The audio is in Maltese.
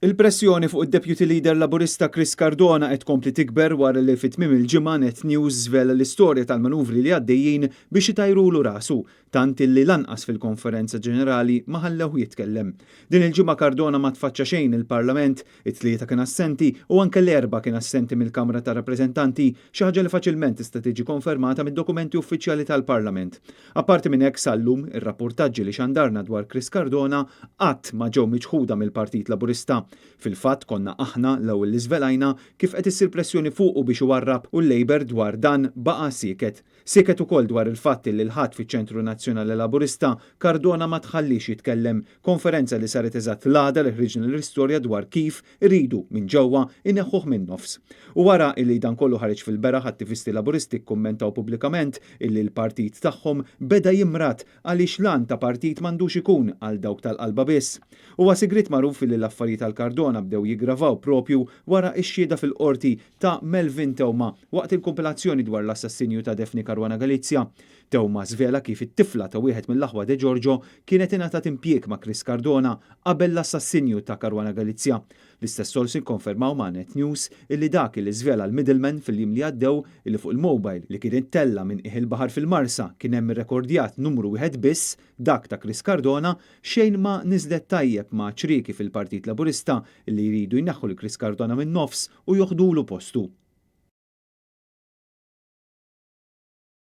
Il-pressjoni fuq id-Deputy Leader Laburista Chris Cardona qed tkompli tikber wara li fi tmiem il-ġimgħa Net News żvela l-istorja tal-manuvri li għaddejjin biex itajrulu rasu, tant illi lanqas fil-konferenza ġenerali ma ħallewh jitkellem. Din il-ġimgħa Cardona ma tfaċċa xejn il-Parlament, it-Tlieta kien assenti u anke l-Erbgħa kien assenti mill-Kamra tar-Rappreżentanti, xi ħaġa li faċilment tista' tiġi konfermata mid-dokumenti uffiċjali tal-Parlament. Apparti minn hekk sal-lum, ir-rappurtaġġi li xandarna dwar Chris Cardona qatt ma ġew miċħuda mill-Partit Laburista. Fil-fatt konna aħna l-ewwel li żvelajna kif qed issir pressjoni fuqu biex iwarrab u l-Labour dwar dan baqa' sieket. Sieket ukoll dwar il-fatt li l-Ħadd fiċ-Ċentru Nazzjonali Laburista, Cardona ma tħalliex jitkellem, konferenza li saret eżatt l-għada li ħriġna l-istorja dwar kif iridu, minn ġewwa, ineħħuh min-nofs. U wara illi dan kollu ħareġ fil-beraħ attivisti Laburisti kkummentaw pubblikament illi l-partit tagħhom beda jimrad għaliex l-għan ta' partit m'għandux ikun għal dawk tal-qalba biss. Huwa sigriet magħruf illi l-affarijiet għal Cardona bdew jiggravaw propju wara x-xhieda fil-Qorti ta' Melvin Theuma waqt il-kumpilazzjoni dwar l-assassinju ta' Daphne Caruana Galizia. Theuma żvela kif it-tifla ta' wieħed mill-aħwa De Giorgio kienet ingħatat impjieg ma' Chris Cardona qabel l-assassinju ta' Caruana Galizia. L-istess sorsi kkonfermaw ma' Net News illi dak illi żvela l-middleman fil-jiem li għaddew illi fuq il-mobile li kien ittella' minn qiegħ il-baħar fil-Marsa kien hemm irrekordjat numru wieħed biss, dak ta' Chris Cardona, xejn ma niżlet tajjeb ma' ċrieki fil-Partit Laburista illi jridu jneħħu lil Chris Cardona min-nofs u joħdulu postu.